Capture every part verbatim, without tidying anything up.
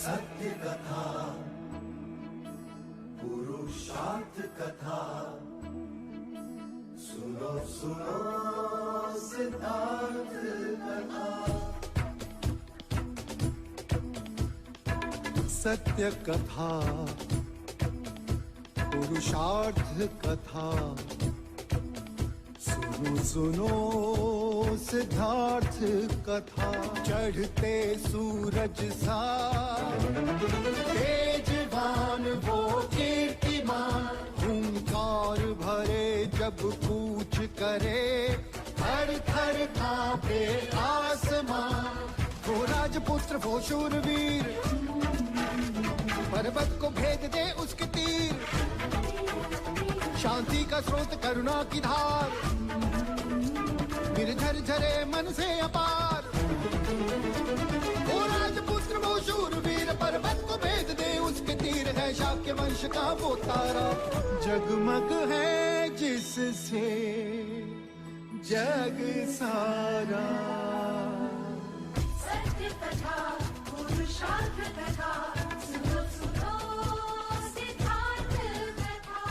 सत्य कथा, पुरुषार्थ कथा, सुनो सुनो सिद्धार्थ कथा। सत्य कथा, पुरुषार्थ कथा, सुनो सुनो सिद्धार्थ कथा। चढ़ते सूरज सा तेजवान वो कीर्तिमान, हुंकार भरे जब कूच करे, थर थर कांपे आसमां। वो राजपुत्र वो शूरवीर, पर्वत को भेद दे उसके तीर। शांति का स्रोत करुणा की धार, निर्झर झरे मन से अपार। वो राजपुत्र वो शूरवीर, पर्वत को भेद दे उसके तीर। है शाक्य वंश का वो तारा, जगमग है जिससे जग सारा। सत्य कथा, पुरुषार्थ कथा, सुनो सुनो सिद्धार्थ कथा।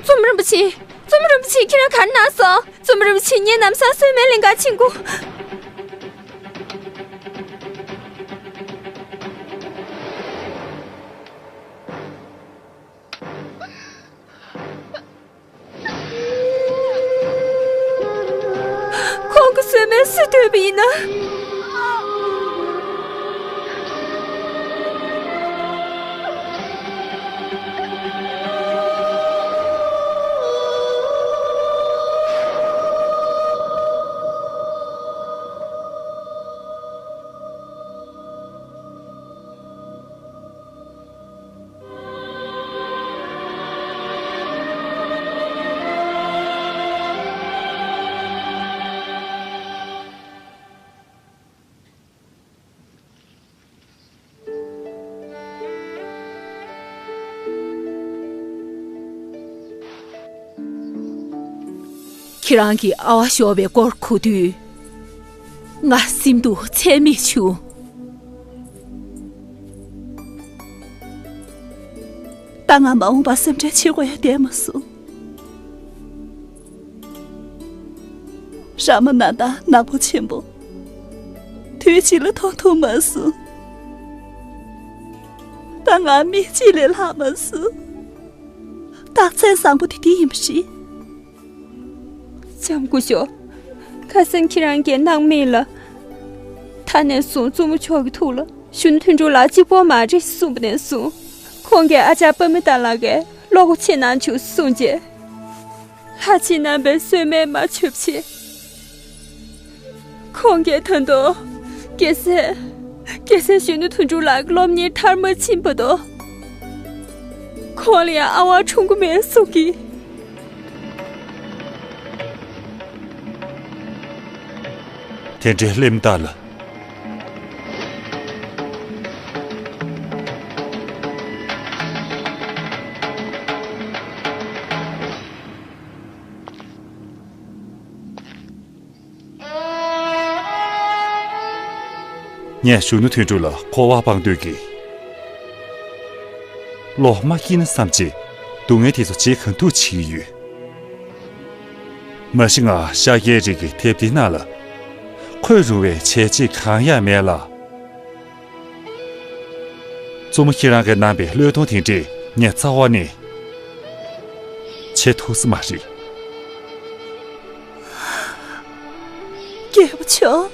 རྩོམ་རིན་པོ་ཆེ། རྩོམ་རིན་པོ་ཆེ། ཁྱེད་རང་ག་རེ་གནང་སོང་། རྩོམ་རིན་པོ་ཆེ། ངས་ལམ་སང་གསོལ་སྨན་ལེན་གར་ཕྱིན་གོ། ཁོང་གི་གསོལ་སྨན་སུས་འདོན་པ་ཡིན་ན། ཁྱེད་རང་གི་ཨ་བ་ཤོར་བའི་སྐོར་གོ་དུས། ང་སེམས་སྡུག་ཚད་མེད་བྱུང་། ད་ང་མ་འོངས་པར་སེམས་ཁྲལ་བྱེད་དགོས་ཡ་བསྡད་མ་སོང་། ར་མ་ན་དང་ནག་པོ་ཆེན་པོ། དུས་གཅིག་ལ་མཐོང་ཐུབ་མ་སོང་། ད་ང་མི་གཅིག་ལས་ལྷག་མ་སོང་། རྟགས་མཚན་བཟང་པོ་དེ་འདི་ཡིན་པ་རེད། ལྕམ་སྐུ་ཞབས། ཁ་སང་ཁྱེད་རང་གིས་སྣང་མེད་ལ། ད་ནས་བཟུང་གཙོ་མོ་མཆོག་གི་ཐུགས་ལ་གཞོན་ནུ་དོན་གྲུབ་ལགས་གཅིག་པོ་མ་རེད་གསུངས་པ་ནས་བཟུང་། ཁོང་གི་ཨ་ཅག་པདྨ་ཏཱ་ལ་གིས་བློ་སྒོ་ཕྱེ་གནང་བྱུང་གསུངས་རྗེས། ལྷ་ཆེན་རྣམ་པས་གསོལ་སྨན་མ་མཆོད་ཕྱིན། ཁོང་གིས་ད་དུང་། རྒྱལ་སྲས། རྒྱལ་སྲས་གཞོན་ནུ་དོན་གྲུབ་ལགས་ཀྱི་སློབ་གཉེར་མཐར་མ་ཕྱིན་བར་དུ། ཁོང་ལ་ཡང་ཨ་བ་འཁྲུངས་ཀྱི་མེད་གསུང་གི། དེ་འདྲའི་གླེན་རྟགས་ལ། ངས་གཞོན་ནུ་དོན་གྲུབ་ལ་འཁོར་བ་སྤང་འདོད་ཀྱིས། བློ་མ་སྐྱིད་ན་བསམ་བྱས་སྡུག་བསྔལ་དེ་ཚོ་བརྗེད་གང་ཐུབ་བྱེད་ཀྱི་ཡོད། མ་གཞི་ང་ཤཱཀྱའི་རིགས་ཀྱི་དེབ་ཐེར་ནང་ལ་འཁོད་རུང་བའི་བྱས་རྗེས་གང་ཡང་མེད་ལ། གཙོ་མོ་ཁྱེད་རང་གིས་གནང་པའི་བློས་གཏོང་དེ་འདྲས་ངས་རྩ་བ་ནས་བྱེད་ཐུབ་ས་མ་རེད། རྒྱལ་པོ་མཆོག་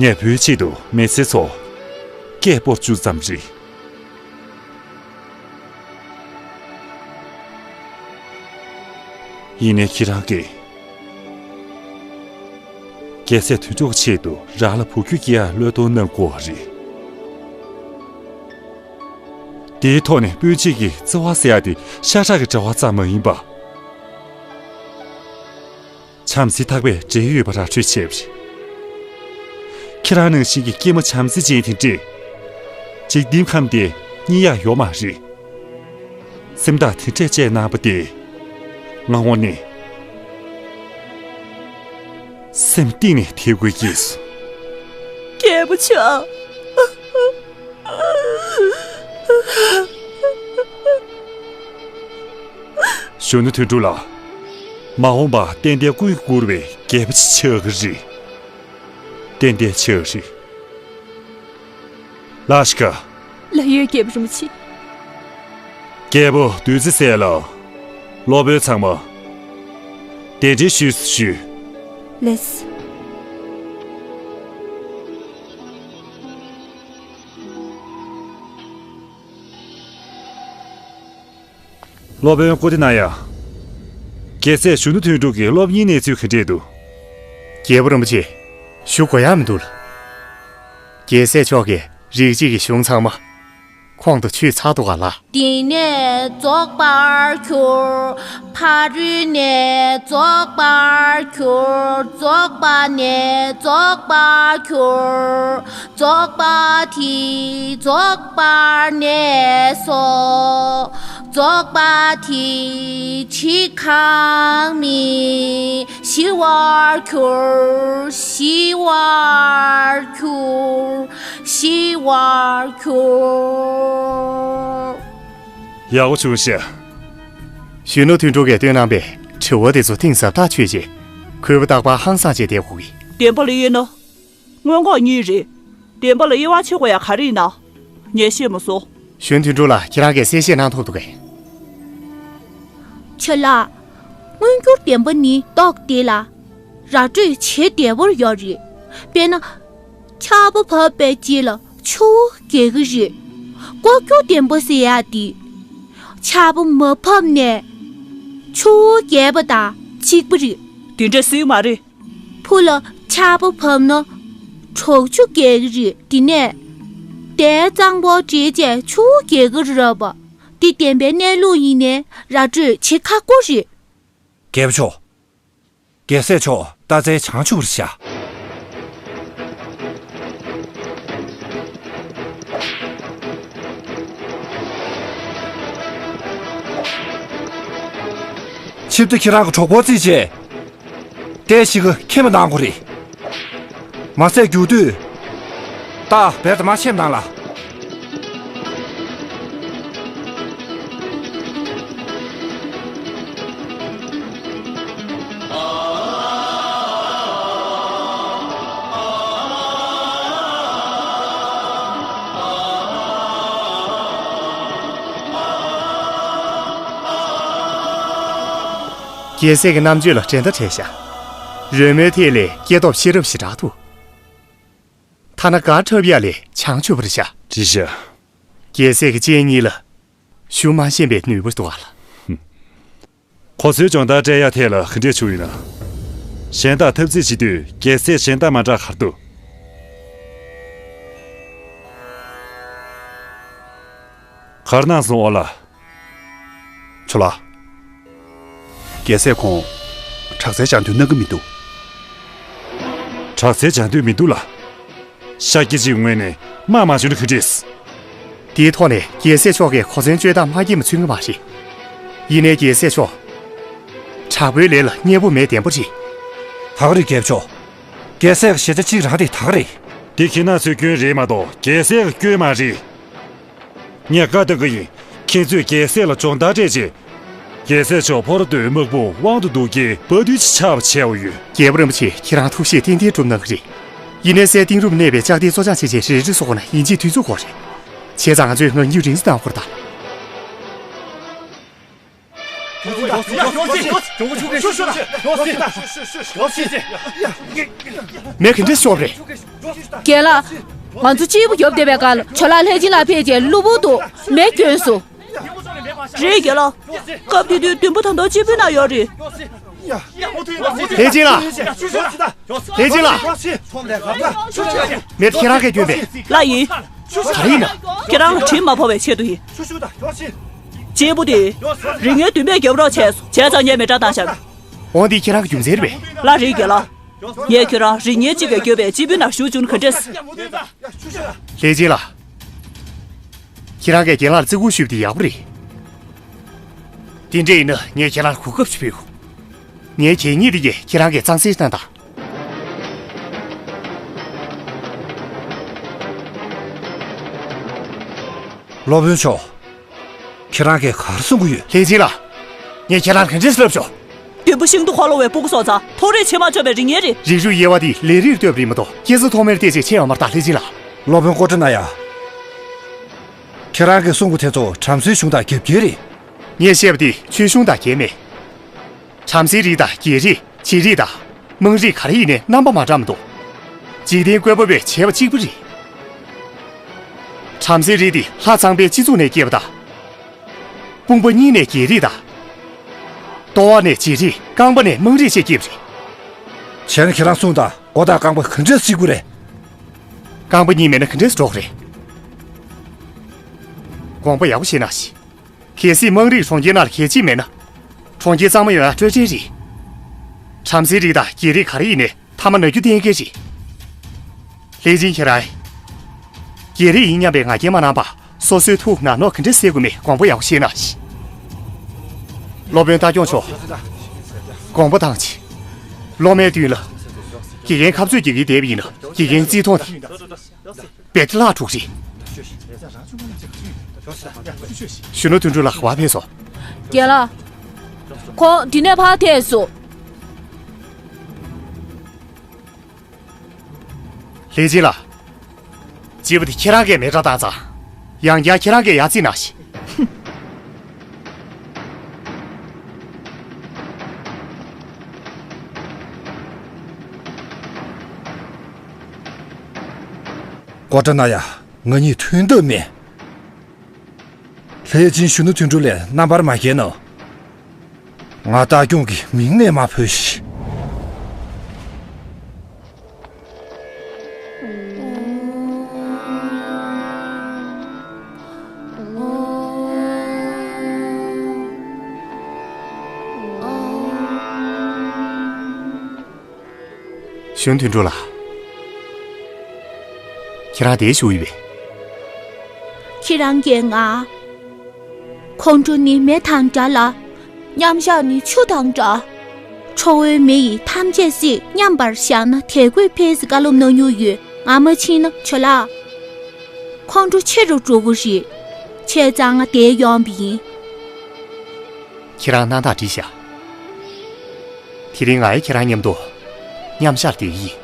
ངས་བོད་ཆེད་དུ་མི་ཚེ་ཚོ་སྐད་སྤོར་བཅུག་ཙམ་རེད། ཡིན་ནའི་ཁྱེད་རང་གིས། རྒྱལ་སྲས་དོན་གྲུབ་ཆེད་དུ་རང་ལ་བུ་རྒྱུད་སྐྱེ་ཡག་བློས་གཏོང་གནང་དགོས་པ་རེད། དེའི་ཐོག་ནས་སྤུན་མཆེད་ཀྱི་བརྩེ་བ་ཟེར་ཡ་དེ་ཤ་ཁྲག་གི་འབྲེལ་བ་ཙམ་མ་ཡིན་པ། བྱམས་བརྩེ་ཐག་པས་འབྲེལ་ཡོད་པ་ར་སྤྲོད་བྱས་པ་རེད། ཁྱེད་རང་ནང་བཞིན་གྱི་སྐྱེས་མ་བྱམས་བརྩེ་ཅན་དེ་འདྲས། འཇིག་རྟེན་ཁམས་དེ་རྙེད་ཡག་ཡོད་མ་རེད། སེམས་ཐག་དེ་འདྲས་བཅད་གནང་པ་དེ། ང་ངོ་ནས་སེམས་གཏིང་ནས་དད་གུས་སྐྱེས་སོང་། རྒྱལ་པོ་མཆོག་གཞོན་ནུ་དོན་གྲུབ་ལགས། མ་འོངས་པར་ཏན་ཏན་ཀུན་གྱིས་བཀུར་བའི་རྒྱལ་པོ་ཅིག་ཆགས་ཀྱི་རེད། ཏན་ཏན་ཆགས་ཀྱི་རེད། ལགས་ཤིག་ལགས་ཡོད། རྒྱལ་པོ་རིན་པོ་ཆེ། རྒྱལ་པོ་བདུད་རྩི་ཟེར་ལ། སློབ་དཔོན་ཚང་མ། གདན་འདྲེན་ཞུས་སུ་ཞུ། ལགས། སློབ་དཔོན་ཀུ་ཏི་ན་ཡ། རྒྱལ་སྲས་གཞོན་ནུ་དོན་གྲུབ་ཀྱི་སློབ་གཉེར་གནས་ཚུལ་ག་འདྲས་འདུག་རྒྱལ་པོ་རིན་པོ་ཆེ། ཞུ་དགོས་ཡ་མི་འདུག་རྒྱལ་སྲས་མཆོག་གིས་རིགས་གཅིག་གི་གཞུང་ཚང་མ་ཁོང་དུ་ཆུད་ཚར་འདུག་ག་ལགས། འདི་ནས་རྫོགས་པར་གྱུར། ཕ་རོལ་ནས་རྫོགས་པར་གྱུར། རྫོགས་པ་ནས་རྫོགས་པར་གྱུར། རྫོགས་པ་དེས་རྫོགས་པར་གནས་སོ། རྫོགས་པ་དེས་འཆི་ཁ་མེད། ཞི་བར་གྱུར། ཞི་བར་གྱུར། ཞི་བར་གྱུར། ཡག་པོ་བྱུང་ཤག་གཞོན་ནུ་དོན་གྲུབ་ཀྱིས་བཏོན་གནང་པའི་དྲི་བ་དེ་ཚོ་གཏིང་ཟབ་ཐག་ཆོད་རྗེས། གུས་པ་རྟག་པར་ཧང་སངས་བྱས་བསྡད་དགོས་ཀྱི། བདེན་པ་ལ་དབྱེ་ན། མངོན་ལྐོག་གཉིས་རེད། བདེན་པ་ལ་དབྱེ་བ་ཕྱེ་དགོས་ཡ་ག་རེ་ཡིན་ན། ངས་ཤེས་མ་སོང་། གཞོན་དོན་གྲུབ་ལགས། ཁྱེད་རང་གིས་གསལ་བཤད་གནང་ཐུབ་འདུག་གས། ཆ་ལགས། མངོན་གྱུར་བདེན་པ་ནི་རྟོགས་བདེ་ལ། ར་སྤྲོད་བྱེད་བདེ་བོར་ཡོད་རེད། དཔེར་ན། ཆར་པ་བབས་པའི་རྗེས་ལ་ཆུ་བོ་རྒྱས་ཀྱི་རེད། ལྐོག་གྱུར་བདེན་པ་ཟེར་ཡ་དེ། ཆར་པ་མ་བབས་ནས་ཆུ་བོ་རྒྱས་པ་དང་གཅིག་པ་རེད། དེ་འདྲ་སྲིད་མ་རེད། ཕུ་ལ་ཆར་པ་བབས་ན་དྲག་ཆུ་རྒྱས་ཀྱི་རེད། དེ་ནས་དེའི་གཙང་པོ་འདྲེས་བྱས་ཆུ་བོ་རྒྱས་ཀྱི་རེད་པ། འདི་བདེན་པའི་གནས་ལུགས་ཡིན་ནའི་ར་སྤྲོད་བྱེད་ཁག་པོ་རེད། རྒྱལ་པོ་མཆོག་རྒྱལ་སྲས་མཆོག་རྟ་རྩལ་བྱང་ཆུབ་པར་ཤོག་ཆིབས་རྟ་ཁྱེད་རང་གི་གྲོགས་པོ་རྩིས་བྱས། རྟའི་གཞིས་ཀ་ཁྱེར་མ་གནང་དགོས་རེད། མ་ཚད་རྒྱུག་དུས། རྟ་བེར་དང་མ་ཆེམ་ནང་ལ། རྒྱལ་སྲས་ཀྱི་རྣམ་དཔྱོད་ལ་འགྲན་ཟླ་བྲལ་ཤག་རོལ་མོའི་ཐད་ལས་སྐྱེས་སྟོབས་ཤེས་རབ་ཞེ་དྲག་འདུག་ཐ་ན་གར་འཁྲབ་ཡ་ལས་བྱང་ཆུབ་པར་ཤག་བྲིས་ཤག་རྒྱལ་སྲས་ཀྱི་སྤྱན་གཉིས་ལ་ཞུ་མ་ཤེས་པའི་ནུས་པ་འདུག་ག་ལགས། ཁོ་ཚོའི་སྦྱོང་བརྡར་སྤྲད་ཡ་ཐད་ལ་ག་འདྲས་བྱུང་ཡོད་ན། གཞན་དག་འཐབ་རྩོད་བྱེད་དུས་རྒྱལ་སྲས་གཞན་དག་མ་འདྲ་ག་རེ་འདུག་ག་རེ་གནང་སོང་ཨོ་ལ། ཆོ་ལ། རྒྱལ་སྲས་ཁོང་། དྲག་རྩལ་སྦྱང་འདོད་གནང་གི་མི་འདུག་དྲག་རྩལ་སྦྱང་འདོད་མི་འདུག་ལ། ཤཱཀྱ་གཅིག་ངོས་ནས་དམག་མ་བྱུང་ན་ག་འདྲས། དེའི་ཐོག་ནས་རྒྱལ་སྲས་མཆོག་གིས་གོ་མཚོན་སྤྱོད་སྟངས་མ་སྐྱིད་པ་མཚོན་གྱི་མ་རེད། ཡིན་ནའི་རྒྱལ་སྲས་མཆོག་དྲག་པོའི་ལས་ལ་མཉེས་པོ་མེད་བདེན་པོ་རེད། ད་ག་རེད་རྒྱལ་པོ་མཆོག་རྒྱལ་སྲས་ཀྱི་ཞེ་ཆ་གཅིག་རང་དེ་ད་ག་རེད། འདི་ཁྱེད་རང་ཚོའི་སྐྱོན་རེད་མ་གཏོགས་རྒྱལ་སྲས་ཀྱི་སྐྱོན་མ་རེད། ངས་བཀའ་བཏང་གི་ཡིན། ཁྱེད་ཚོས་རྒྱལ་སྲས་ལ་སྦྱོང་བརྡར་སྤྲད་རྗེས། རྒྱལ་སྲས་མཆོག་ཕོ་རོ་ཏོའི་དམག་དཔུང་དབང་དུ་བསྡུ་རྒྱུའི་དཔའ་རྟུལ་ཅིག་ཆགས་པ་བྱས་པ་ཡོད། རྒྱལ་པོ་རིན་པོ་ཆེ་ཁྱེད་རང་ཐུགས་བཞེད་ཏན་ཏན་སྒྲུབ་གནང་གི་རེད། ཡིན་ནའི་སའི་གཏིང་རུམ་གནས་པའི་ལྕགས་རྟའི་བཙོ་སྦྱང་བྱེད་ཆེད་རེ་རེ་བཟོ་དགོས་ན་ཡིན་གཅིག་དུས་ཚོད་དགོས་རེད། བྱས་ཙང་ང་ཚོས་ངང་རྒྱུད་རིང་ཙམ་གནང་དགོས་རེད་ད། མེ་ག་འདྲ་ཤོར་རེད། རྒན་ལགས། ང་ཚོ་གཅིག་པུ་རྒྱོབ་བསྡད་པའི་སྐབས་ལ་ཇོ་ལགས་ལྷས་སྦྱིན་ལགས་ཕེབས་རྗེས་གློ་བུར་དུ་མེ་གྱོན་སོང་། རེད་རྒན་ལགས། སྐབས་དེ་དུས་མདུན་པ་ད་དུང་གཅིག་པུའི་ནང་ཡོད་རེད། ལྷས་སྦྱིན་ལགས། ལྷས་སྦྱིན་ལགས། མེ་དེ་ཁྱེད་རང་གིས་གྱོན་པས། ལགས་ཡིན། ག་རེ་ཡིན་ན། ཁྱེད་རང་ལ་དྲིན་མ་ཕོག་པའི་ཆེད་དུ་ཡིན། གཅེར་བུ་དེ། རིག་ཉེས་འདུན་པས་རྒྱབ་རོགས་བྱས་སོང་། བྱས་ཙང་ངས་མེ་སྲེག་བཏང་བཞག་འོ་འདི་ཁྱེད་རང་གི་རྒྱུ་མཚན་རེད་པས། ལགས་རེད་རྒན་ལགས། ངས་ཁྱོད་རང་རིག་ཉེས་གཅིག་གིས་བསྐྱོད་པའི་གཅེར་བུའི་ནང་ཞུགས་བཅུག་ན་ག་འདྲས། ལྷས་སྦྱིན་ལགས། ཁྱེད་རང་གིས་རྒན་ལགས་ལ་བརྩི་བཀུར་ཞུས་པ་དེ་ཡག་པོ་རེད། དེ་འདྲ་ཡིན་ན་ངས་ཁྱེད་རང་ལ་གོ་སྐབས་ཤིག་ཕུལ། ངའི་གད་སྙིགས་དེ་གས་ཁྱེད་རང་གིས་གཙང་སེལ་གནང་དང་། སློབ་དཔོན་མཆོག་ཁྱེད་རང་གིས་ག་རེ་གསུང་གི་ཡོད། ལྷས་སྦྱིན་ལགས། ངས་ཁྱེད་རང་ལ་ག་འདྲས་ལབ་ཆོག་མདུན་པོ་ཤིན་ཏུ་འཁོར་ལོ་བའི་སྤུ་གུ་སོང་ཙང་མཐོ་རིས་ཕྱིར་མ་བཅུག་པའི་རིག་ཉེས་རེད། རིགས་རུས་དབྱེ་བ་དེ་ལས་རིགས་བལྟས་པ་རེད་མ་གཏོགས་སྐྱེ་ས་ཐོག་མའི་ལྟས་ཅིག་ཕྱེ་ཡོད་མ་རེད་ད་ལྷས་སྦྱིན་ལགས། སློབ་དཔོན་ཀོ་ཏྲ་ན་ཡ། ཁྱེད་རང་གིས་གསུང་གི་དེ་ཚོ་བྲམ་ཟེའི་གཞུང་དང་རྒྱབ་འགལ་རེད། ངས་བཤད་པ་དེ་ཆོས་གཞུང་དང་འགལ་མེད། བྲམ་ཟེའི་རིགས་དང་རྒྱལ་རིགས། བྱེ་རིགས་དང་། དམངས་རིགས་ག་རེ་ཡིན་ནའི་རྣམ་པ་མ་འདྲ་མི་འདུག་འཇིག་རྟེན་བཀོད་པ་བས་བྱས་པ་གཅིག་པ་རེད། བྲམ་ཟེའི་རིགས་འདི་ལྷ་ཚངས་པའི་སྤྱི་གཙུག་ནས་སྐྱེས་པ་དང་། དཔུང་པ་གཉིས་ནས་རྒྱལ་རིགས་དང་། ལྟོ་བ་ནས་བྱེ་རིགས། རྐང་པ་ནས་དམངས་རིགས་བཅས་སྐྱེས་པ་རེད། བྱས་ན་ཁྱེད་རང་གསུངས་དང་། མགོ་དང་རྐང་པ་ག་འདྲས་གཅིག་པ་རེད། རྐང་པ་གཉིས་མེད་ན་ག་འདྲས་འགྲོ་གི་རེད། དགོངས་པ་ཡག་པོ་བཞེས་གནང་ཞིག་གལ་སྲིད་དམངས་རིགས་གྲོང་ཁྱེར་ནང་ལ་གལ་ཆེ་མེད་ན། གྲོང་ཁྱེར་གཙང་མ་ཡོང་ཡ་སྤྲོས་བྲལ་རེད། བྲམ་ཟེའི་རིགས་དང་རྒྱལ་རིགས་ག་རེ་ཡིན་ནའི་མཐའ་མ་ན་རྒྱུ་གཏན་འཁེལ་རེད། ལྷས་སྦྱིན་ཁྱེད་རང་། རྒྱལ་རིགས་ཡིན་སྙམ་པའི་ང་རྒྱལ་མ་གནང་པར་སོ་སོའི་ཐུགས་ངར་ནོར་ག་འདྲས་སེལ་དགོས་མེད་དགོངས་པ་ཡག་པོ་བཞེས་གནང་ཞིག་སློབ་དཔོན་རྟ་སྐྱོང་མཆོག་དགོངས་པ་དང་ཆེ། སློབ་མའི་མདུན་ལ། དགེ་རྒན་ཁ་རྩོད་རྒྱག་གིན་བསྡད་པ་ཡིན་ན་དགེ་རྒན་བརྩི་མཐོང་དང་། བེ་ཏི་ལགས་དྲུག་རེད། གཞོན་ནུ་དོན་གྲུབ་ལགས་ག་པར་ཕེབས་སོང་། རྒན་ལགས། ཁོང་འདི་ནས་ཕར་ཐད་སོང་། ལྷས་སྦྱིན་ལགས། སྐྱེས་བུ་དེ་ཁྱེད་རང་གིས་མེ་སྲེག་བཏང་ཙང་། ཡང་བསྐྱར་ཁྱེད་རང་གིས་ཡར་བརྩིས་གནང་ཞིག་ཀོ་ཏྲ་ན་ཡ། ང་གཉིས་མཐུན་ཐབས་མེད། ལྷས་སྦྱིན་གཞོན་ནུ་དོན་གྲུབ་ལགས་རྣམ་པར་མ་བརྒྱལ་གནང་། ང་རྟ་སྐྱོང་གི་མིང་ནས་མར་བོས་ཤིག་གཞོན་དོན་གྲུབ་ལགས། ཁྱེད་རང་འདིར་བཞུགས་ཡོད་པས། ཁྱེད་རང་གིས་ང་། ཁོང་ཁྲོ་ནི་མེ་དང་འདྲ་ལ། མཉམ་བཞག་ནི་ཆུ་དང་འདྲ། ཁྲོ་བོའི་མེ་ཡིས་ཐམས་ཅད་བསྲེགས། མཉམ་པར་བཞག་ན་དལ་བུས་འཕེལ་ཟེར་བཀའ་སློབ་གནང་མྱོང་ཡོད། ང་མ་ཕྱིན་ན་ཇོ་ལགས། ཁོང་ཁྲོ་ཆེ་རུ་འགྲོ་གི་རེད། བྱས་ཙང་ང་འདིར་ཡོང་བ་ཡིན། ཁྱེད་རང་སྣང་དག་བྲིས་ཤག་དེ་རིང་ང་ཡང་ཁྱེད་རང་མཉམ་དུ་མཉམ་ཞག་བསྡད་ཀྱི་ཡིན།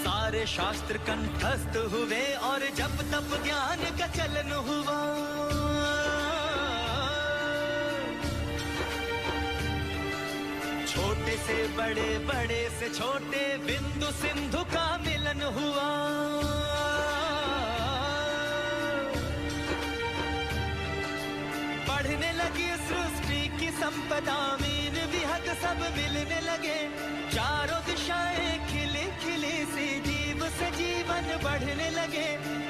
सारे शास्त्र कंठस्थ हुए और जप तप ध्यान का चलन हुआ। छोटे से बड़े, बड़े से छोटे, बिंदु सिंधु का मिलन हुआ। बढ़ने लगी सृष्टि की संपदा, मीन विहग सब मिलने लगे। चारों दिशाएं खिली खिली सी, जीव से जीवन बढ़ने लगे,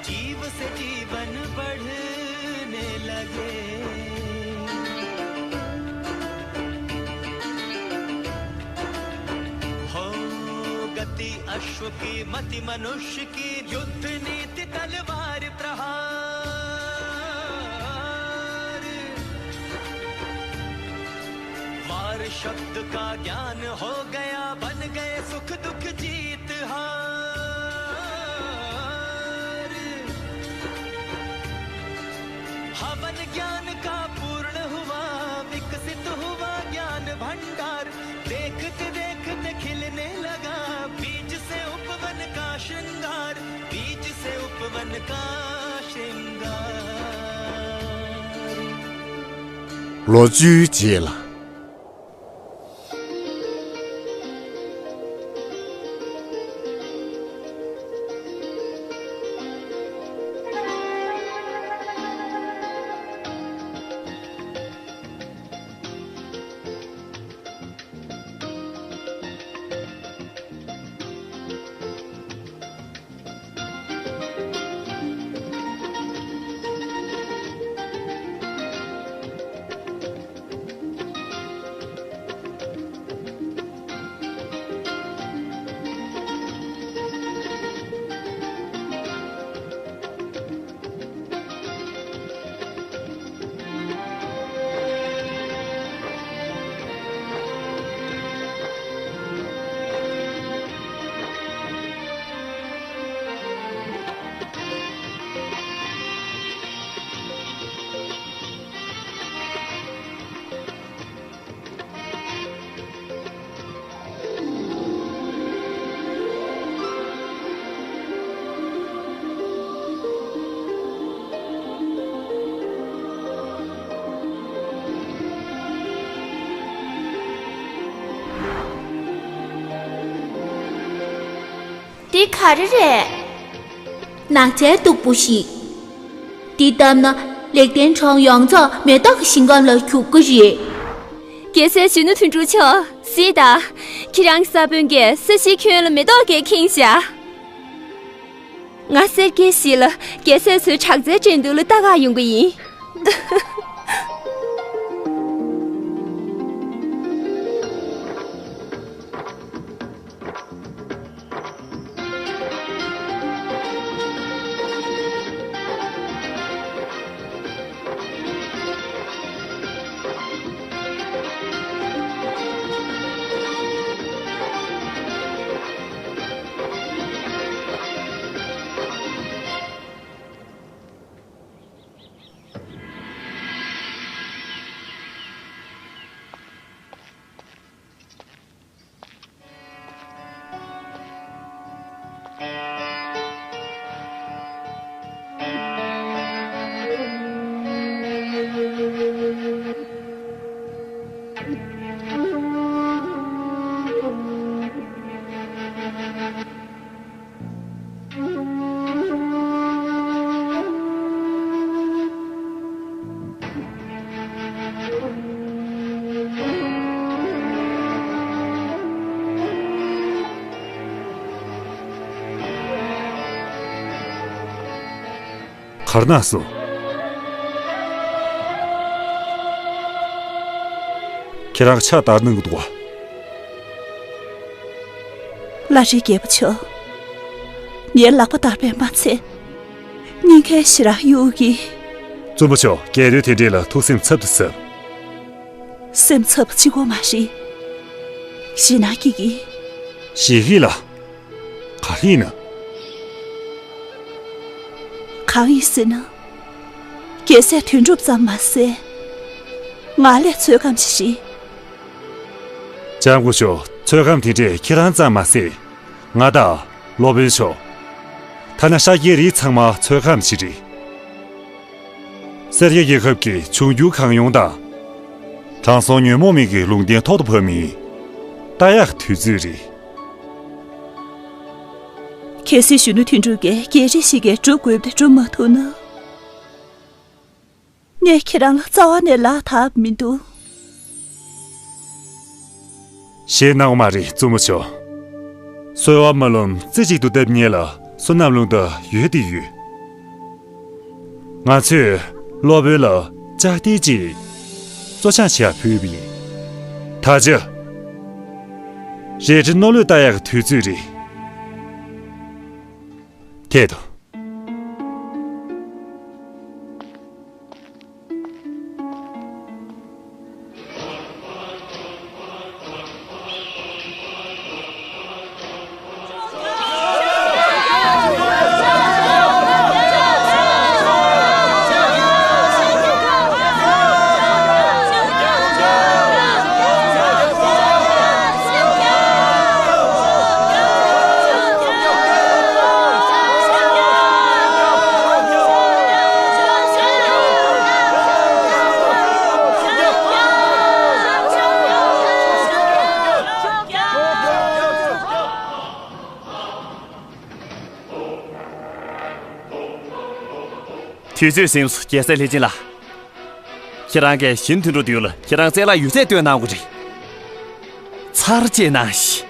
जीव से जीवन बढ़ने लगे। हो गति अश्व की, मति मनुष्य की, युद्ध नीति तलवार प्रहार। वार शब्द का ज्ञान हो गया, बन गए सुख दुख जीत हार। हवन ज्ञान का पूर्ण हुआ, विकसित हुआ ज्ञान भंडार। देखते देखते खिलने लगा, बीज से उपवन का श्रृंगार, बीज से उपवन का श्रृंगार। ལོ་བཅུའི་རྗེས་ལ། འདི་ག་རེ་རེད། ནགས་ཚལ་སྟུག་པོ་ཞིག་འདི་བཏབ་ན་ལེགས་ལྡན་གྲོང་ཡོངས་རྫོགས་མེ་ཏོག་གི་ཞིང་ཁམས་ལ་གྱུར་གི་རེད། རྒྱལ་སྲས་གཞོན་ནུ་དོན་གྲུབ་མཆོག་གཟིགས་དང་། ཁྱེད་རང་ས་བོན་གྱིས་ས་གཞིའི་ཁྱོན་ལ་མེ་ཏོག་གིས་ཁེངས་བཞག་ང་སེར་སྐྱའི་གཞིས་ལ་རྒྱལ་སྲས་ཚོའི་དྲག་རྩལ་འགྲན་བསྡུར་ལ་ལྟ་ག་ཡོང་གི་ཡིན། གར་ན་སོང་། ཁྱེད་རང་ཕྱག་བདར་གནང་གི་འདུག་བ། བླ་རི་རྒྱལ་པོ་མཆོག་ངའི་ལག་པ་བདར་བས་མ་ཚད། སྙིང་གའི་ཞེ་དྲག་གཡོགས་ཀྱིས། བཙུན་མོ་མཆོག་རྒྱལ་རོལ་དེ་འདྲས་ལ་ཐུགས་སེམས་འཚབ་ཏུ་འཚབ། སེམས་འཚབ་པ་གཅིག་པོ་མ་རེད། ཞེད་སྣང་སྐྱེ་གི། ཞེད་གི་ལ། ག་རེ་ཡིན་ན། གང་ཡིན་ཟེར་ན། རྒྱལ་སྲས་དོན་གྲུབ་ཙམ་མ་ཟད། ང་ལས་ཚོད་བགམ་ཞིག་རེད། སྐྱབས་མགོན་མཆོག་ཚོད་བགམ་དེ་འདྲས་ཁྱེད་རང་ཙམ་མ་ཟད། ང་དང་། སློབ་དཔོན་མཆོག་ཐ་ན་ཤཱཀྱའི་རིགས་ཚང་མ་ཚོད་བགམ་ཞིག་རེད། སེར་སྐྱ་རྒྱལ་ཁབ་ཀྱི་འབྱུང་འགྱུར་གང་ཡོང་དང་། དྲང་སྲོང་ཉོན་མོངས་མི་གི་ལུང་བསྟན་ཐོག་ཏུ་བབས་མིན། ལྟ་ཡག་དུས་ཚོད་རེད། གལ་སྲིད་གཞོན་ནུ་དོན་གྲུབ་ཀྱིས་རྒྱལ་རིགས་ཤིག་གི་སྒྲུབ་དགོས་པ་དེ་སྒྲུབ་མ་ཐུབ་ན། ངས་ཁྱེད་རང་ལ་རྩ་བ་ནས་ལག་ཐབས་མི་འདུག་ཞེད་སྣང་བ་མ་རེད་བཙུན་མོ་མཆོག་གསོལ་བ་སྨོན་ལམ་རྩེ་གཅིག་ཏུ་བཏབ་མཁན་ལ་བསོད་ནམས་ལུང་དང་ཡོད་དེ་ཡོད། ང་ཚོས་སློབ་དཔོན་ལ་ལྕགས་རྟའི་ཅིག་གཙོ་སྦྱང་བྱེད་ཡག་ཕུལ་བ་ཡིན། ད་ཆ། རལ་གྲི་རྣོ་ལུས་ལྟ་ཡག་གི་དུས་ཚོད་རེད། ཐད་དོ། དུས་ཚོད་ཟིན་སོང་རྒྱལ་སྲས་ལྷས་བྱིན་ལགས། ཁྱེད་རང་གིས་གཞོན་དོན་གྲུབ་མདུན་ལ་ཁྱེད་རང་རྩལ་ལ་ཡོད་ཚད་སྟོན་གནང་དགོས་རེད། ཚར་གཅིག་གནང་ཞིག་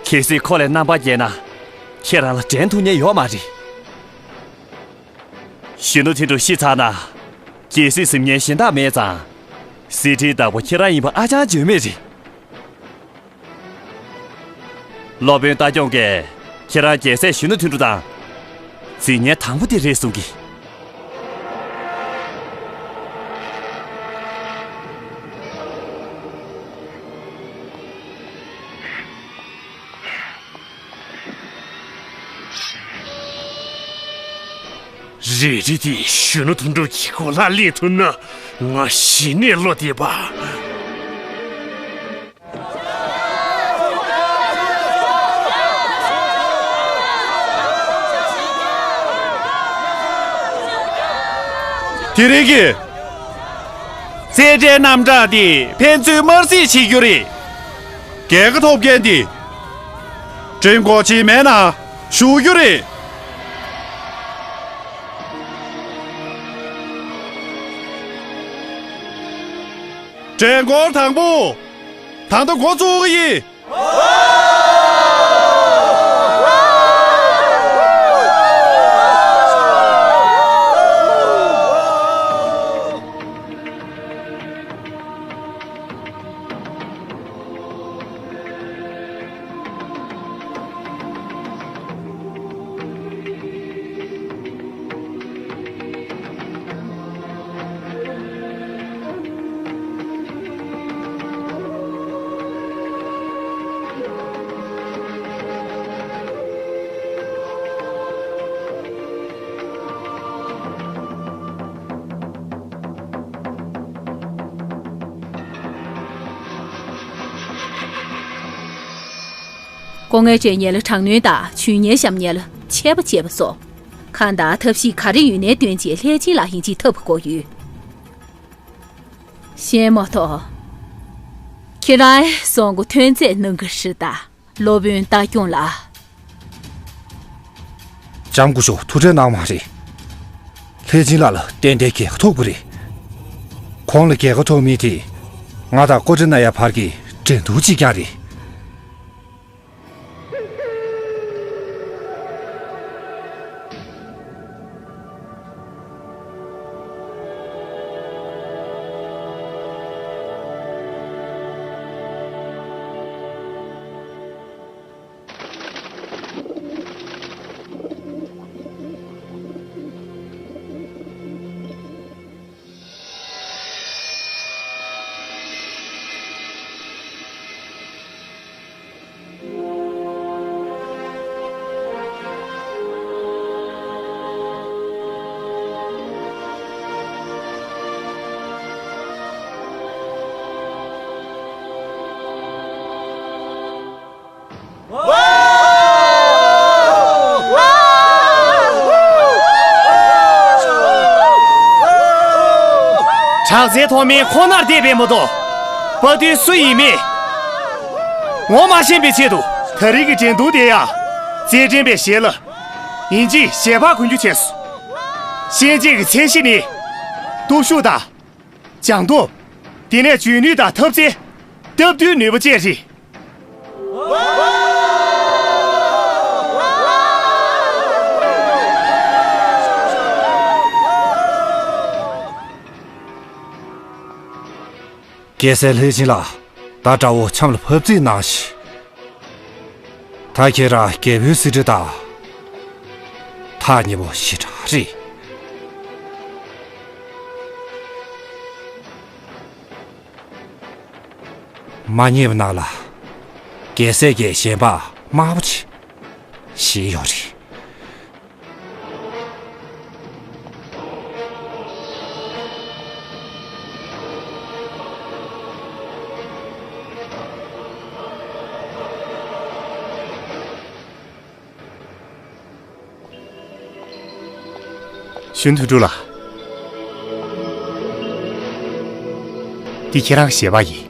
གལ་སྲིད་ཁོ་ལ་རྣམ་པར་རྒྱལ་ན། ཁྱེད་རང་ལ་འགྲན་ཐུབ་མཁན་ཡོད་མ་རེད། གཞོན་ནུ་དོན་གྲུབ་ཤི་ཚར་ན། རྒྱལ་སྲིད་འཛིན་མཁན་གཞན་དག་མེད་ཙང་། གཟི་བརྗིད་བདག་པོ་ཁྱེད་རང་ཡིན་པ་ཨ་ཅང་བརྗོད་མེད་རེད། སློབ་དཔོན་རྟ་སྐྱོང་གིས་ཁྱེད་རང་རྒྱལ་སྲས་གཞོན་ནུ་དོན་གྲུབ་དང་། འཛིང་མཁན་དང་པོ་དེ་རེད་གསུང་གི། རལ་གྲི་དེ་གཞོན་ནུ་དོན་གྲུབ་ཀྱི་མགོ་ལ་སླེབས་ཐུབ་ན། ང་གཞི་ནས་བློ་བདེ་པ། དེ་རིང་གི་རྩེད་འགྲན་རྣམ་གྲངས་འདི་ཕན་ཚུན་དམར་གསོད་བྱེད་རྒྱུ་རེད། རྒྱལ་ཁ་ཐོབ་མཁན་འདི་ བྲེལ་འགོག་ཅིག་མེད་ན་ཞུགས་རྒྱུ་རེད། བྲེལ་འགོག་དང་པོ། ད་ལྟ་འགོ་བཙུགས་ཀྱི་ཡིན། སྐུ་ངལ་སྤྲད་མཁན་ལ་དྲག་གནོན་དང་། འཇུས་ཉེས་བཤམས་མཁན་ལ་ཆད་པ་བཅད་པ་སོགས། གང་དང་ཐབས་ཤེས་ག་རེ་ཡོད་ནའི་བཏོན་བྱས་ལྷས་སྦྱིན་ལགས་ཡིན་གཅིག་ཐར་དགོས་ཡོད། ཤེས་མ་ཐོག་ཁྱེད་རང་སྲོག་མགོ་ཐོན་རྫས་གནང་གི་རེད་ད། སློབ་དཔོན་རྟ་སྐྱོང་ལགས། ལྕམ་སྐུ་ཞབས་ཐུགས་ཁྲལ་གནང་མ་རེད། ལྷས་སྦྱིན་ལགས་ལ་ཏན་ཏན་རྒྱལ་ཁ་ཐོབ་དགོས་རེད། ཁོང་ལ་རྒྱལ་ཁ་ཐོབ་མིན་དེ། ང་དང་ཀོ་ཀྲི་ན་ཡ་བར་གྱི་འགྲན་བསྡུར་གཅིག་རྐྱང་རེད། དྲག་རྩལ་ཐོག་མའི་ཁོང་ནར་བསྡད་པའི་མ་གཏོགས། དཔའ་རྟུལ་སུ་ཡིན་མིན་ངོ་མ་ཤེས་པའི་ཆེད་དུ། ད་རེས་ཀྱི་འགྲན་བསྡུར་དེ་ཡང་རྩེད་འགྲན་པའི་ཞལ་ལ་ཡིན་གཅིག་ཞལ་པར་གོན་རྒྱུ་བྱས་སོང་། གཤེན་རྗེ་གི་མཚན་གཞི་ནི། སྟོབས་ཤུགས་དང་། སྦྱངས་སྟོབས། དེ་ནས་འཇོན་ནུས་དང་ཐབས་རྩལ། སྟབས་བསྟུན་ནུས་པ་བཅས་རེད། རྒྱལ་སྲས་ལྷས་སྦྱིན་ལགས། ད་དགྲ་བོ་ཆམ་ལ་ཕབ་རྩིས་གནང་ཞིག་ད་ཁྱེད་རང་རྒྱལ་པོའི་གཟི་བརྗིད་དང་ཐག་ཉེ་པོ་ཞེ་དྲག་རེད། མ་ཉེས་པ་ནང་ལ་རྒྱལ་སྲས་ཀྱི་ཞལ་འབག་དམར་པོ་ཅིག་བཞེས་ཡོད་རེད། ཞུན་དུ་ཀྲུ་ལགས། འདི་ཁྱེད་རང་གི་ཞལ་པར་ཡིན།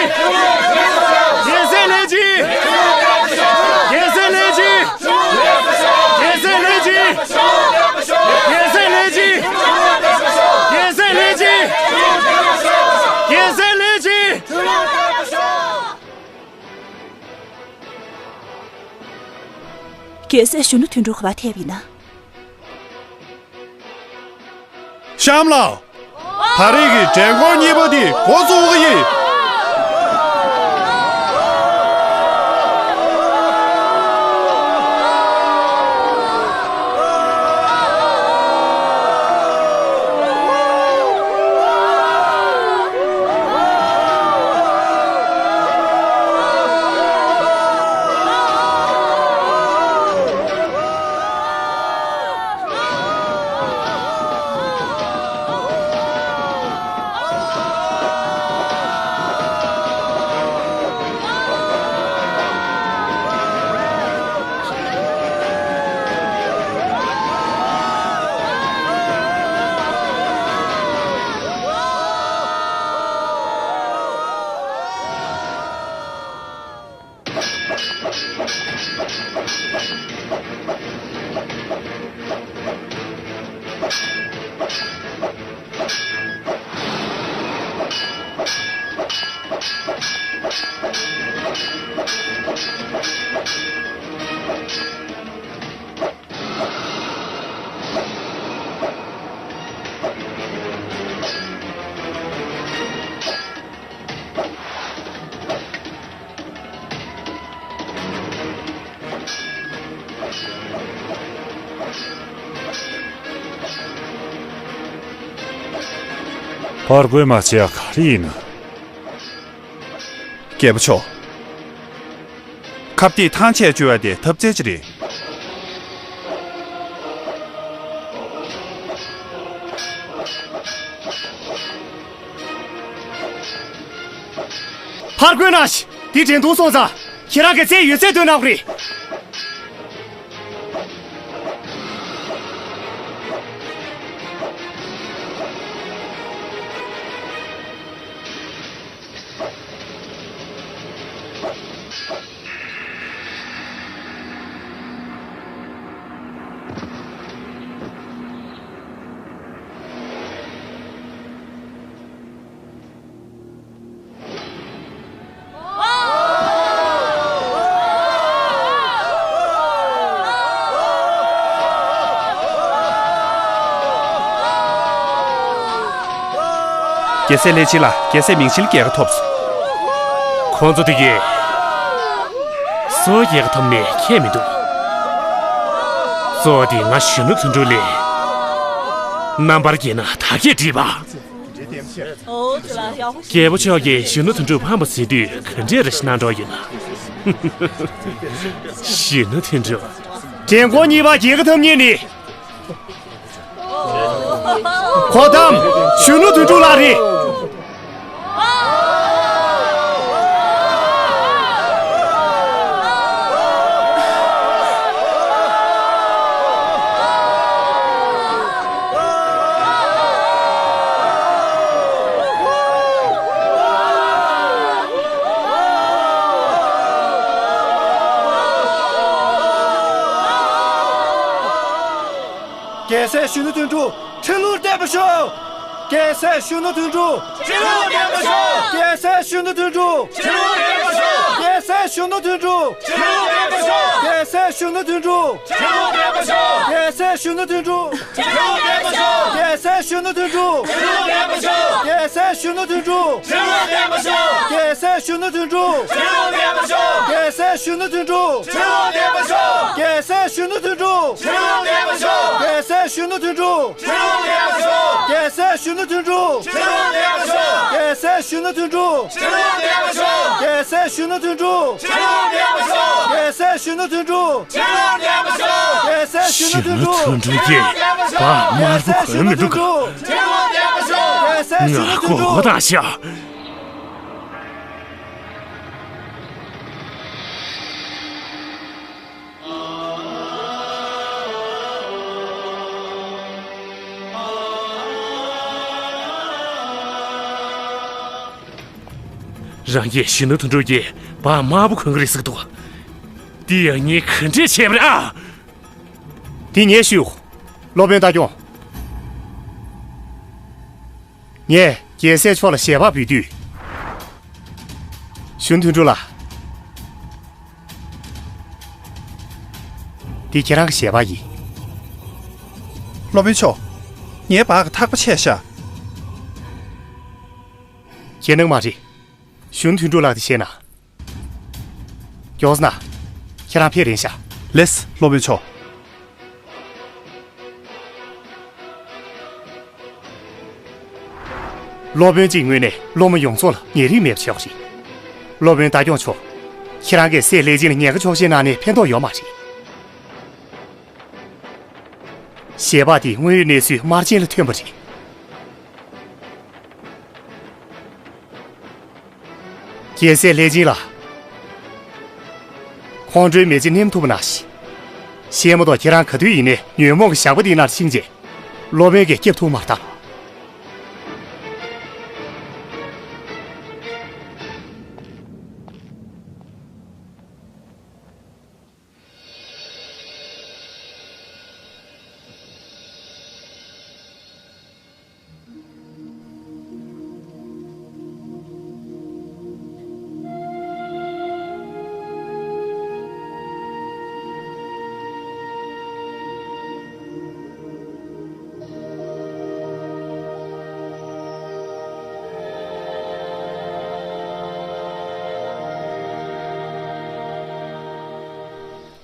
རྒྱལ་སྲས་ལྷས་སྦྱིན། རྒྱལ་སྲས་ལྷས་སྦྱིན། རྒྱལ་སྲས་ལྷས་སྦྱིན། རྒྱལ་སྲས་ལྷས་སྦྱིན། རྒྱལ་སྲས་ལྷས་སྦྱིན། རྒྱལ་སྲས་ལྷས་སྦྱིན། རྒྱལ་སྲས་གཞོན་ནུ་དོན་གྲུབ་ག་པར་ཐེབས་ཡིན་ན། གཤམ་ལ། ད་རེས་ཀྱི་འགྲན་འཁོར་གཉིས་པ་འདི་འགོ་ཚུགས་ཀྱི་ཡིན། ཕར་རྒོལ་མ་བྱེད་ཡ་ག་རེ་ཡིན་ན། རྒྱལ་པོ་མཆོག་ཁ་གཏད་ཐང་ཆད་བཅོལ་བ་དེ་ཐབས་རྩལ་ཅིག་རེད། ཕར་རྒོལ་གནང་ཞིག་འདི་འགྲན་བསྡུར་སོང་ཙང་། ཁྱེད་རང་གི་རྩལ་ཡོད་ཚད་སྟོན་གནང་དགོས་རེད། རྒྱལ་སྲས་ལྷས་སྦྱིན་ལགས། རྒྱལ་སྲས་མིང་ཆེན་ལ་རྒྱལ་ཁ་ཐོབ་སོང་། ཁོང་ཚོ་དེ་གས་སུ་རྒྱལ་ཁ་ཐོབ་ནས་ཁྱད་མི་འདུག་གཙོ་བོ་དེ་ང་གཞོན་ནུ་དོན་གྲུབ་ལས། རྣམ་པར་རྒྱལ་ན་ད་གས་འགྲིག་པ། རྒྱལ་པོ་མཆོག་གིས་གཞོན་ནུ་དོན་གྲུབ་ཕམ་པ་ཟེར་དུས་ག་འདྲས་རེ་ཞིག་གནང་འགྲོ་ཡོད་ན། གཞོན་ནུ་དོན་གྲུབ། འགྲན་ཁོངས་གཉིས་པ་རྒྱལ་ཁ་ཐོབ་མཁན་ནི། གོ་ཏམ། གཞོན་ནུ་དོན་གྲུབ་ལགས་རེད། རྒྱལ་སྲས་གཞོན་ནུ་དོན་གྲུབ་ཁྲི་ལོར་བརྟན་པར་ཤོག་རྒྱལ་སྲས་གཞོན་ནུ་དོན་གྲུབ། ཁྲི་ལོར་བརྟན་པར་ཤོག་རྒྱལ་སྲས་གཞོན་ནུ་དོན་གྲུབ། ཁྲི་ལོར་བརྟན་པར་ཤོག་རྒྱལ་སྲས་གཞོན་ནུ་དོན་གྲུབ། ཁྲི་ལོར་བརྟན་པར་ཤོག་རྒྱལ་སྲས་གཞོན་ནུ་དོན་གྲུབ། ཁྲི་ལོར་བརྟན་པར་ཤོག་རྒྱལ་སྲས་གཞོན་ནུ་དོན་གྲུབ། ཁྲི་ལོར་བརྟན་པར་ཤོག་རྒྱལ་སྲས་གཞོན་ནུ་དོན་གྲུབ། ཁྲི་ལོར་བརྟན་པར་ཤོག་རྒྱལ་སྲས་གཞོན་ནུ་དོན་གྲུབ། ཁྲི་ལོར་བརྟན་པར་ཤོག་རྒྱལ་སྲས་གཞོན་ནུ་དོན་གྲུབ། ཁྲི་ལོར་བརྟན་པར་ཤོག་རྒྱལ་སྲས་གཞོན་ནུ་དོན་གྲུབ། ཁྲི་ལོར་བརྟན་པར་ཤོག་རྒྱལ་སྲས་གཞོན་ནུ་དོན་གྲུབ། ཁྲི་ལོར་བརྟན་པར་ཤོག་རྒྱལ་སྲས་གཞོན་ནུ་དོན་གྲུབ། ཁྲི་ལོར་བརྟན་པར་ཤོག་རྒྱལ་སྲས་གཞོན་ནུ་དོན་གྲུབ། ཁྲི་ལོར་བརྟན་པར་ཤོག་རྒྱལ་སྲས་གཞོན་ནུ་དོན་གྲུབ། ཁྲི་ལོར་བརྟན་པར་ཤོག་རྒྱལ་སྲས་གཞོན་ནུ་དོན་གྲུབ། ཁྲི་ལོར་བརྟན་པར་ཤོག་རྒྱལ་སྲས་གཞོན་ནུ་དོན་གྲུབ། ཁྲི་ལོར་བརྟན་པར་ཤོག་རྒྱལ་སྲས་གཞོན་ནུ་དོན་གྲུབ། གཞོན་ནུ་དོན་གྲུབ་ཀྱིས་བ་དམར་པོ་གོན་མི་འདུག་རྒྱལ་སྲས་གཞོན་ནུ་དོན་གྲུབ། རྒྱལ་སྲས་གཞོན་ནུ་དོན་གྲུབ། ང་མགོ་སྐོར་བཏང་ཤག་རང་གིས་གཞོན་ནུ་དོན་གྲུབ་ཀྱིས་བ་དམར་པོ་གོན་གི་རེད་ཟེར་གི་འདུག་འདི་ཡང་ངས་ག་འདྲས་བྱས་པ་རེད་ཨ། འདི་ངས་ཞུ། སློབ་དཔོན་རྟ་སྐྱོང་། ངས་རྒྱལ་སྲས་མཆོག་ལ་ཞལ་པར་འབུལ་དུས། གཞོན་དོན་གྲུབ་ལགས། འདི་ཁྱེད་རང་གི་ཞལ་པར་ཡིན། སློབ་དཔོན་མཆོག་ངའི་བག་གི་ཐག་པ་ཆད་ཤག་ཁྱེད་ནང་མ་རེད། གཞོན་དོན་གྲུབ་ལགས་དེ་བཤད་ན། མགྱོགས་ན། ཁྱེད་རང་ཕེབས་རན་ཤག་ལེས་སློབ་དཔོན་མཆོག་སློབ་དཔོན་གཅིག་ངོས་ནས་སློབ་མ་ཡོངས་རྫོགས་ལ་ཉེ་རིང་མེད་པ་བྱས་པ་རེད། སློབ་དཔོན་རྟ་སྐྱོང་མཆོག་ཁྱེད་རང་གིས་སྲས་ལྷས་སྦྱིན་ལ་ཉེན་ཁ་ཆོག་མཆན་གནང་ནས་ཕན་ཐོགས་ཡོད་མ་རེད། ཞལ་པར་དེ་དངོས་ཡོད་གནས་ཚུལ་དམར་རྗེན་ལ་ཐོན་པ་རེད། རྒྱལ་སྲས་ལྷས་སྦྱིན་ལགས། ཁོང་ཁྲོའི་མེ་ལྕེ་ནེམ་ཐུབ་པ་ནང་བཞིན། ཤེས་མ་གཏོགས་ཁྱེད་རང་ག་དུས་ཡིན་ནའི་ཉོན་མོངས་ཀྱི་ཞགས་པ་འདིའི་ནང་ཕྱིན་རྗེས། སློབ་དཔོན་གྱིས་སྐྱབས་ཐུབ་མ་རེད་ད།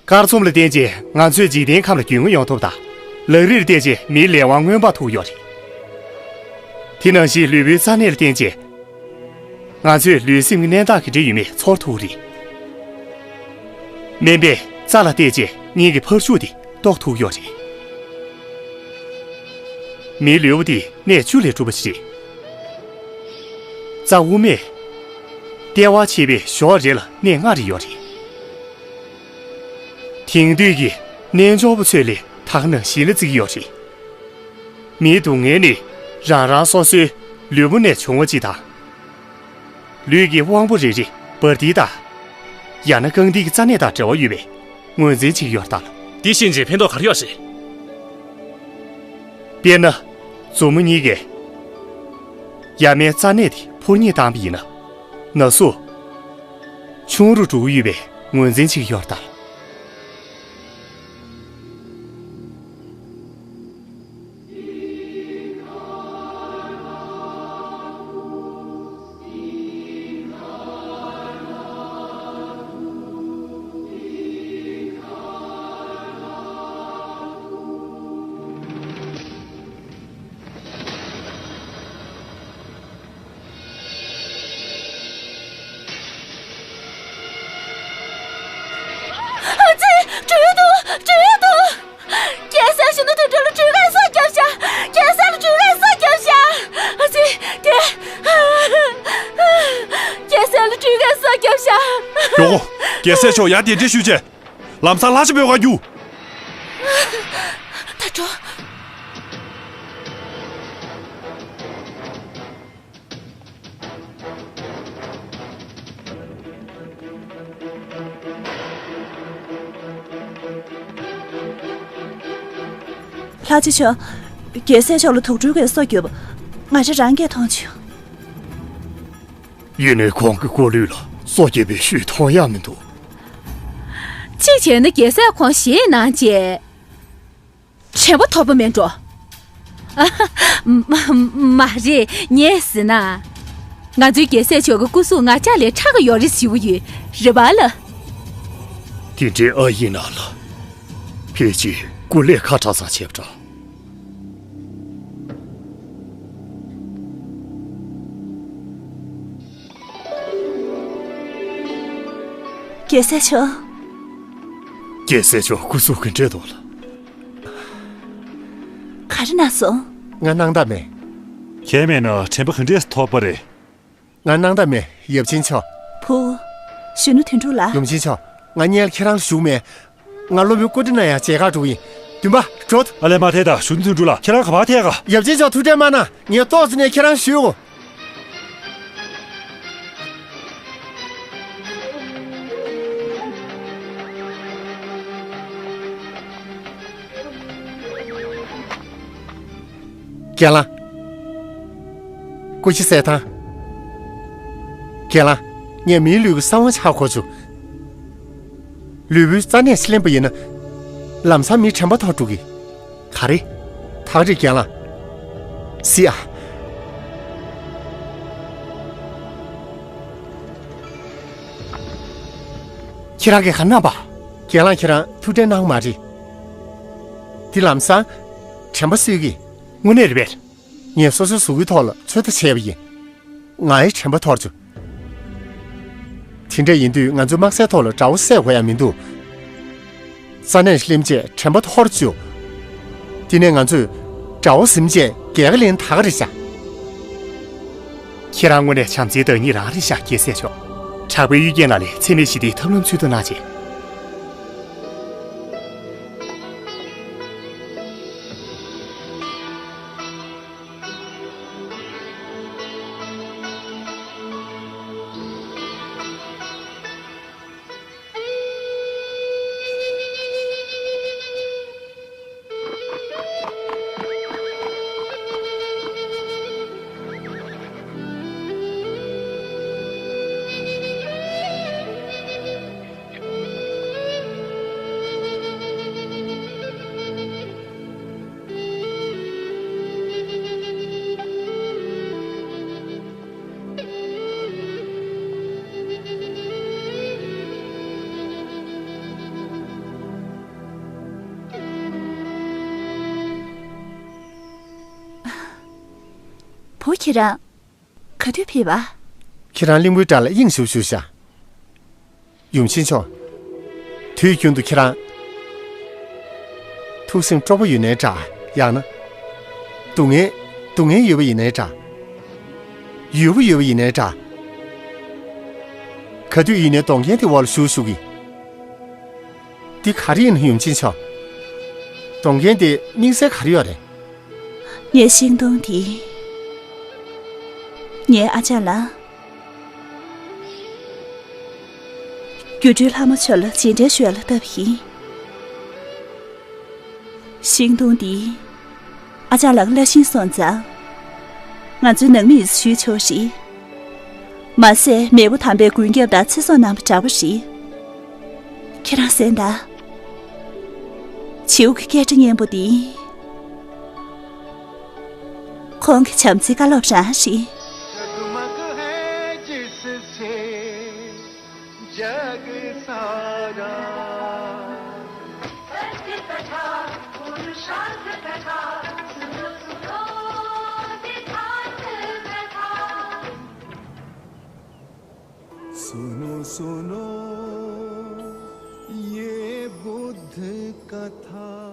སྐར་ཚོམས་ལ་བརྟེན་བྱས་ང་ཚོས་འཇིག་རྟེན་ཁམས་ལ་རྒྱུས་མངའ་ཡོང་ཐུབ་དང་། ལག་རིས་ལ་བརྟེན་བྱས་མིའི་ལས་དབང་མངོན་པར་ཐུག་ཡོད་རེད། དེ་ནང་བཞིན་ལུས་པོའི་རྩ་གནད་ལ་བརྟེན་བྱས། ང་ཚོས་ལུས་སེམས་ཀྱི་གནས་སྟངས་ག་འདྲ་ཡོད་མེད་ཚོར་ཐུབ་ཀྱི་རེད། སྨན་པས་རྩ་ལ་བལྟས་བྱས་སྙིང་གི་འཕར་ཤུགས་དེ་རྟོགས་ཐུབ་ཀྱི་ཡོད་རེད། མིའི་ལུས་པོ་དེ་གནས་བཅུ་ལས་གྲུབ་པ་ཞིག་རེད། རྩ་དབུ་མས་ལྟེ་བ་ཕྱེད་པའི་ཞོར་རེ་ལ་གནས་ལྔ་རེ་ཡོད་རེད། དེང་དུས་ཀྱི་རྣལ་འབྱོར་པ་ཚོས་ལས་ད་ག་ནང་བཞིན་ལ་བརྩི་གི་ཡོད་རེད། མིའི་སྡུག་བསྔལ་ནི་རང་རང་སོ་སོའི་ལུས་པོ་ནས་བྱུང་བ་ཅིག་དང་། ལུས་ཀྱི་དབང་པོ་རེ་རེ་འབར་མདེལ་དང་། ཡང་ན་རྐང་མདེལ་གྱི་རྩ་གནད་དང་འབྲེལ་བ་ཡོད་པའི་ངོས་འཛིན་བྱེད་ཀྱི་ཡོད་རེད་ད། དེ་ཤེས་རྗེས་ཕན་ཐོགས་ག་རེ་ཡོད་རེད། དཔེར་ན། མཛུབ་མོ་གཉིས་ཀས་ཡར་མའི་རྩ་གནད་དེ་འཕུར་མཉེད་བཏང་བ་ཡིན་ན། ན་ཟུག་ཆུང་རུ་འགྲོ་གི་ཡོད་པའི་ངོས་འཛིན་བྱེད་ཀྱི་ཡོད་རེད་ད། ཨ་ཙི། འགྲོ་ཡོད་འདུག་འགྲོ་ཡོད་འདུག་རྒྱལ་སྲས་གཞོན་ནུ་དོན་གྲུབ་ལ་གྲོས་ཁ་སྲོག་བསྐྱབས་ཤག་རྒྱལ་སྲས་ལ་གྲོས་ཁ་སྲོག་བསྐྱབས་ཤག་ཨ་ཙི། དེ། རྒྱལ་སྲས་ལ་གྲོས་ཁ་སྲོག་བསྐྱབས་ཤག་མགྱོགས་པོ། རྒྱལ་སྲས་མཆོག་ཡར་གདན་འདྲེན་ཞུས་བྱས། ལམ་སང་ལྷ་ཆེན་པོའི་ཁ་རྒྱུག་ད་འགྲོ། ལྷ་རྗེ་མཆོག་རྒྱལ་སྲས་མཆོག་ལ་དུག་སྦྲུལ་གྱིས་སྲོག་བསྐྱབས། ང་རང་རང་གིས་མཐོང་བྱུང་། ཡིན་ནའི་ཁོང་གི་སྐུ་ལུས་ལ་སྲོག་བསྐྱབས་པའི་ཤུལ་མཐོང་ཡག་མི་འདུག་གཅིག་བྱས་ན་རྒྱལ་སྲས་ཁོང་ཞེད་སྣང་བྱས། དྲན་པ་ཐོར་པ་མེད་འགྲོ། མ་མ་རེད། ངས་ཟེར་ན། ང་ཚོའི་རྒྱལ་སྲས་མཆོག་གི་སྐུ་གཟུགས་ང་ཅག་ལས་ཕྲ་གི་ཡོད་རེད་ཞུ་གི་ཡོད། རེད་པ་ལགས། དེ་འདྲའི་ཨ་ཡིན་ན་ལ། ཕལ་ཆེར་སྐུ་ལས་ཁ་གྲགས་ཙམ་བྱས་པ་འདྲ། རྒྱལ་སྲས་མཆོག་རྒྱལ་སྲས་མཆོག་སྐུ་གཟུགས་ག་འདྲས་འདུག་ལགས། ག་རེ་གནང་སོང་། ང་སྣང་དག་མེད། ཁྱེད་མེད་ན་དྲན་པ་ག་འདྲས་ཐོར་པ་རེད། ང་སྣང་དག་མེད། ཡབ་ཆེན་མཆོག་བུ། གཞོན་ནུ་དོན་གྲུབ་ལགས། ཡུམ་ཆེན་མཆོག་ང་སྔོན་ལ་ཁྱེད་རང་ལ་ཞུ་གི་མེད། ང་སློབ་དཔོན་ཀོ་ཏི་ན་ཡ་མཇལ་ཁར་འགྲོ་གི་ཡིན། འདུན་པ། འགྲོ། ཨ་ལས། མ་ཐད་ད། གཞོན་ནུ་དོན་གྲུབ་ལགས། ཁྱེད་རང་ག་པར་ཐད་ག་ཡབ་ཆེན་མཆོག་ཐུགས་ཁྲལ་མ་གནང་། ངས་ཏོག་ཙམ་ནས་ཁྱེད་རང་ཞུ་གོ། རྒན་ལགས། སྐུ་ཕྱི་གསལ་ཐང་། རྒན་ལགས། ངས་མིའི་ལུས་ཀྱི་གསང་བ་ཧ་གོ་བྱུང་། ལུས་པོའི་རྩ་གནད་ཕྱིར་ལེན་པ་ཡིན་ན། ལམ་སང་མིའི་དྲན་པ་ཐོར་འགྲོ་གི། ག་རེ། ཐག་རིང་རྒན་ལགས། སི་ཨ། ཁྱེད་རང་གིས་ག་རེ་གནང་པ། རྒན་ལགས། ཁྱེད་རང་ཐུགས་ཁྲལ་གནང་མ་རེད། འདི་ལམ་སང་དྲན་པ་གསོས་ཀྱི། དངོས་གནས་རེད་པས། ངས་སོ་སོའི་གཟུགས་པོའི་ཐོག་ལ་ཚོད་ལྟ་བྱས་པ་ཡིན། ངའི་དྲན་པ་ཐོར་བྱུང་། དེ་འདྲ་ཡིན་དུས་ང་ཚོའི་དམག་སའི་ཐོག་ལ་དགྲ་བོ་བསད་དགོས་ཡ་མི་འདུག་རྩ་གནད་ལེན་བྱས་དྲན་པ་ཐོར་བཅུག་དེ་ནས་ང་ཚོས་དགྲ་བོ་ཟིན་བྱས་རྒྱལ་ཁ་ལེན་ད་ག་རེད་ཤག་ཁྱེད་རང་དངོས་གནས་བྱམས་བརྩེའི་བདག་ཉིད་རང་རེད་ཤག་རྒྱལ་སྲས་མཆོག་དྲག་པོའི་གཡུལ་རྒྱལ་ནང་ལས་འཚེ་མེད་ཞི་བདེའི་ཐབས་ལམ་འཚོལ་ཐུབ་གནང་བྱས། འོ། ཁྱེད་རང་ག་དུས་ཕེབས་པ། ཁྱེད་རང་གླིང་བུའི་བྲག་ལ་དབྱིངས་ཞུགས་བཞུགས་ཤག་ཡུམ་ཆེན་མཆོག་དུས་རྒྱུན་དུ་ཁྱེད་རང་ཐུགས་སེམས་སྤྲོ་པོ་ཡོད་ནའི་འདྲ། ཡང་ན་སྡུག་བསྔལ་སྡུག་བསྔལ་ཡོད་པ་ཡིན་ནའི་འདྲ། ཡོད་པ་ཡོད་པ་ཡིན་ནའི་འདྲ། ག་དུས་ཡིན་ནའི་སྡོང་རྒན་དེ་འོག་ལ་བཞུགས་བཞུགས་གི། འདི་ག་རེ་ཡིན་ན་ཡུམ་ཆེན་མཆོག་སྡོང་རྒན་དེ་དམིགས་བསལ་ག་རེ་ཡོད་རེད། ངའི་ཤིང་སྡོང་འདི་ངའི་ཨ་ཅག་ལགས། སྒྱུ་འཕྲུལ་ལྷ་མོ་མཆོག་ལ་རྗེས་དྲན་ཞུ་ཡ་ལ་བཏབ་ཡིན། ཤིང་སྡོང་འདི་ཨ་ཅག་ལགས་ཀྱི་བླ་ཤིང་སོང་ཙང་། ང་ཚོའི་ནང་མི་ཡིས་ཞུས་ཆོག་རེད། མ་ཟད་མེས་པོ་དམ་པའི་མགོན་སྐྱབས་དང་ཚེ་སྲོག་གནང་བ་འདྲ་པོ་རེད། ཁྱེད་རང་གསན་དང་། བྱིའུ་གི་སྐད་སྒྲ་སྙན་པོ་འདི། ཁོང་གི་བྱམས་བརྩེའི་བཀའ་སློབ་རང་རེད། जगमग है जिससे जग सारा। सुनो सुनो ये बुद्ध कथा।